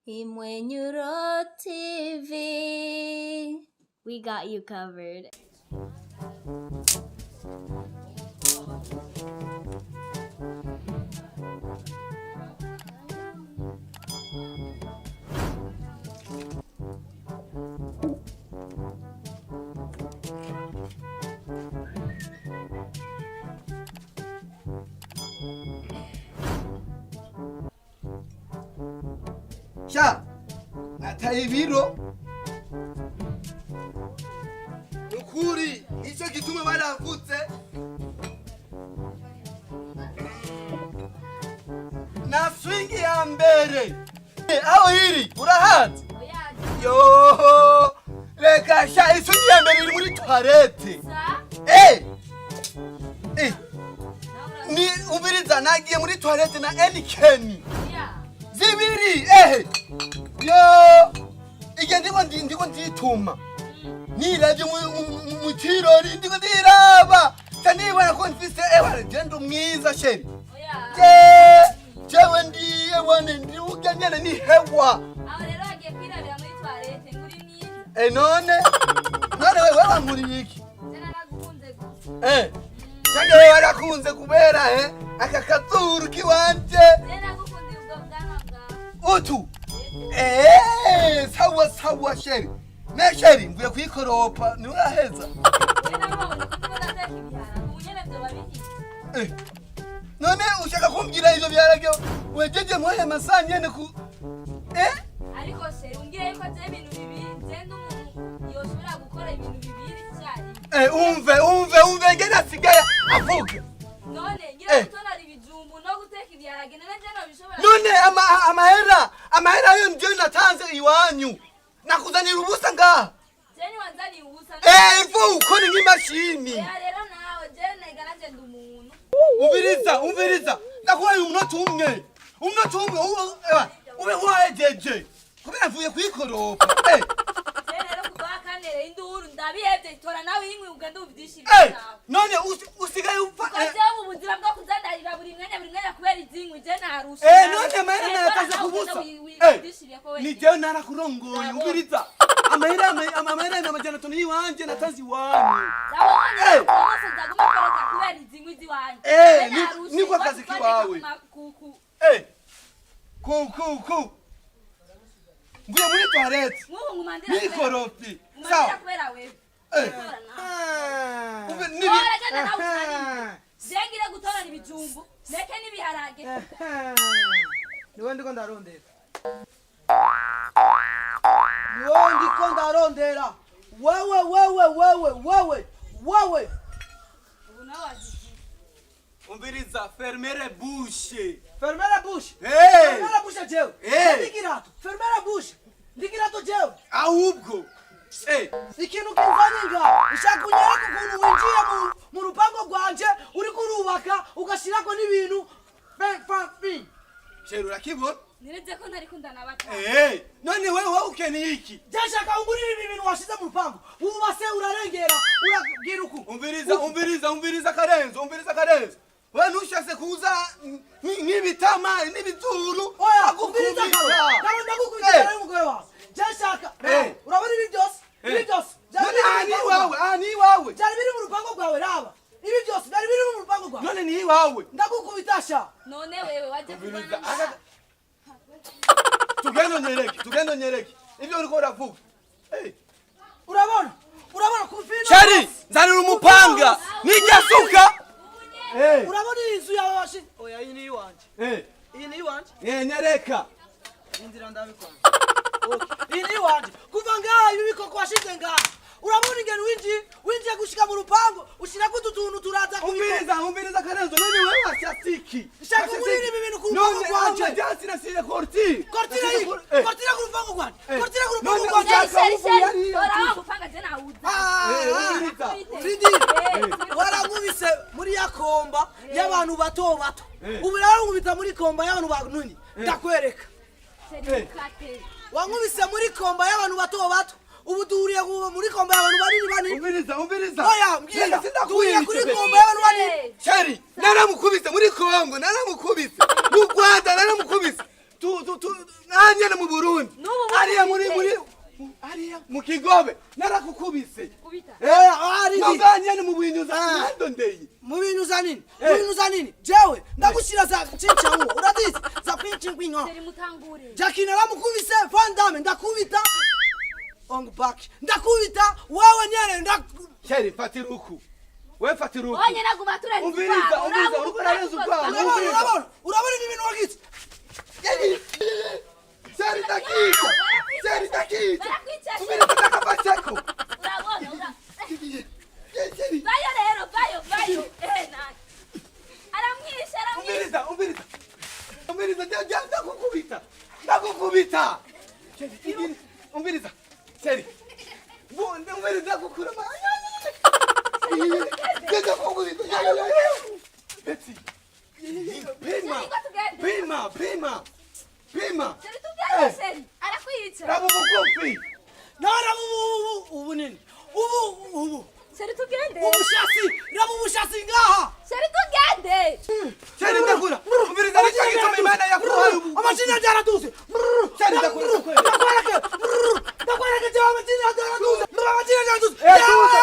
Imwenyuro TV. We got you covered. Sha nataye ibiro nukuri nicyo gituma baravutse na swingi ya mbere. Aho iri urahazi yo reka sha iswingi ya mbere iri muri toilette. Eh eh ni umviriza nagiye muri toilette na enikeni zibiri ehe yo igihe ndiko ndituma niravye mu kirori ndiko ndiraba ca nibona ko mfise ewa je ndi mwiza chéri je jewe ndiye bone ndi urya nyene ni hewa. Aho rero wagiye kwirabira muri toilette ngo uri mwiza. Eh none wewe wankuriye iki? Je naragukunze gusa. Eh canke wewe warakunze kubera aka kazuru kiwanje. Je nagukundiye ubwo bwanwa bwawe. Utu sawa sawa chéri ne chéri mvuye kwikoropa ntiuraheza. Je nawe ndiko ndateka ibiharage ubu nyene vyoba bihiye. None ushaka kumbwira ivyo biharage wejeje mwaya masaa nyene ku Ariko chéri umbwire yuko je ibintu bibiri je ndi umuntu yoshobora gukora ibintu bibiri icyarimwe. Umve ngene asigaye avuga. None ngira gutonora ibijumbu no guteka ibiharage none je nobishobora. None amahera yo nje natanze iwanyu nakuzanira ubusa ngaha. Je niwanzaniye ubusa. Ivu ukora nk'imashini. Oya rero nawe je nega nanje ndi umuntu. Umviriza ndakuhaye umunota umwe ube wahejeje kubera mvuye kwikoropa. Je rero kuva wakantereye induru ndabihevye tora nawe inkwi ugende uvyishirire nawe. None usigaye upfa. Kuko jewe ubu buzima bwo kuzandarira buri mwanya buri mwanya kubera izinkwi je narusha. None amahera nayataze kubusa. Ni jewe narakurongoye umviriza amahera ni 500 y'iwanje natanze iwanyu. Niko akazi kiwawe. Ku mvuye muri toilette nikoropi sawa. Umve nibi Zengire gutorana ibijumbu neke n'ibiharage. Niwe ndiko ndarondera, niwe ndiko ndarondera wewe wewe wewe wewe wewe. Ubu nawe wagize. Umviriza fermere bouche. Fermera bushe. Fermera bushe jewe. Ndikirato fermera bushe ndikirato jewe. Ahubwo Ikintu kinzanye ngaha ushaka unyereke ukuntu winjiye mu rupango rwanje uriko urubaka ugashirako n'ibintu fi. Chéri urakibona. Nireze ko ntari kundana bato. None wewe ukeneye iki? Ndashaka ungurire ibi bintu washize mu rupango wubase urarengera uragira uku. Umviriza Karenzo umviriza Karenzo wewe ntushase kuza n'ibitama n'ibizuru. Oya umviriza karo karo ndagukubita n'umugore wawe ndashaka urabona ibi byose ibi byose None aha ni iwawe aha ni iwawe. Byari biri mu rupango rwawe raba ibi byose byari biri mu rupango rwawe. None ni iwawe. Ndagukubita sha. None wewe waje Umviriza kurwana. Tugende nyereke ivyo uriko uravuga. Urabona urabona kufina. Chéri nzanira umupanga n'ijyasuka. Urabona iyi nzu yawe washize. Oya iyi ni iwanje. Iyi ni iwanje. Nyereka. Inzira ndabikora. Iyi ni iwanje. Kuva ngaha ibi bikoko washize ngaha. Urabona ingene winjiye gushika mu rupango ushirako utu tuntu turaza kubikora. Umviriza Karenzo none wewe washyasiki. Shaka ungurire ibi bintu ku rupango rwanje. None amajyasi nasize kortire. Kortire iyi. Kortire ku rupango rwanje. Kortire ku rupango None rwanje. ushaka uvuye hariya. Tora wa mupanga je nawuza. Umviriza. Rindira. Warankubise muri ya komba y'abantu bato bato. Ubu rero nkubita muri komba y'abantu banini. Ndakwereka. Chéri mukate. Wankubise muri komba y'abantu bato bato. Ubu duhuriye muri komba y'abantu banini banini. Umviriza. Oya mbwira. Duhuriye kuri komba y'abantu banini. Chéri naramukubise muri Kongo naramukubise mu Rwanda naramukubise Tu tu tu nanyene mu Burundi. N'ubu Ariya muri bukubise. muri ariya mu Kigobe narakukubise. Kubita. Eh, ari Noganyene mu Buhinyuza nandondeye. Mu bintu za nini? Eh. Mu bintu za nini? Jewe ndagushira za cinca uwo urazizi za kwinci Chéri, mutangure. Jackie naramukubise Van Damme, ndakubita Ong Bak, ndakubita wewe nyene Chéri, fatira uku. We, fatira uku. Onye naguma turenze Umviriza, urwango, umviriza, uraba uriko urarenza urwango. Urabona, Umviriza. urabona, urabona ibi bintu wagize. Chéri, ndakica. Chéri, ndakica. Barakwica. Umviriza, ndakafasheko. Urabona, Chéri. Vayo rero, vayo, vayo. Eh, nani. Aramwishe, aramwishe. Umviriza, umviriza. Umviriza, ndakukubita. Ndakukubita. Chéri, umviriza. Chéri. Bunde, umviriza, ndakukura. Ndakukubita. Betty. Pima. Chéri, ngo tugende. Pima, pima. Pima. Chéri, tugende, chéri. Arakwica. Raba ubugufi. Nara ubu ubu ubu nini ubu ubu Chéri, tugende. Ubushasi, raba ubushasi ngaha. Chéri, tugende. Chéri, ndakura. Umviriza, nicyo gituma Imana yakuhaye ubu. Amashini yanjye yaratuze. Chéri, ndakura, ndakura. Ndakwereke, ndakwereke jewe, amashini yanjye yaratuze, amashini yanjye yaratuze. Eh, tuza.